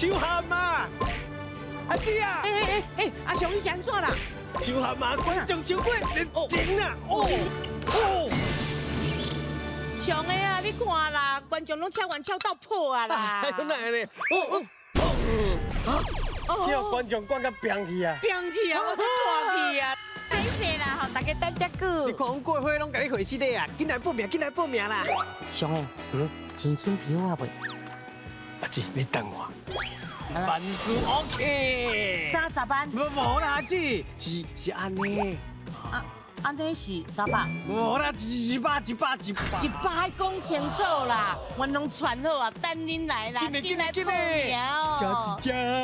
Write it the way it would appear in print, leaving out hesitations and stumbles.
手頇嘛！阿姊啊！欸欸欸，阿雄你是按怎啦？手頇嘛，觀眾傷過熱情啦！哦哦。雄的啊，你看啦，觀眾攏笑完笑到破啊啦！哎呦，哪會呢？哦哦哦！叫觀眾灌甲扁去啊！扁去啊！我都破去啊！歹勢啦，吼，大家等遮久。你看，阮過火攏共你回死的啊！緊來報名，緊來報名啦！雄的，嗯，錢準備好啊未？阿姊，你等我。萬事 OK。 30萬。無無啦，阿姊，是按呢。啊，按呢是300。無啦，一百一百一百。一百講清楚啦，阮攏傳好啊，等恁來啦，緊來報名哦。加一加。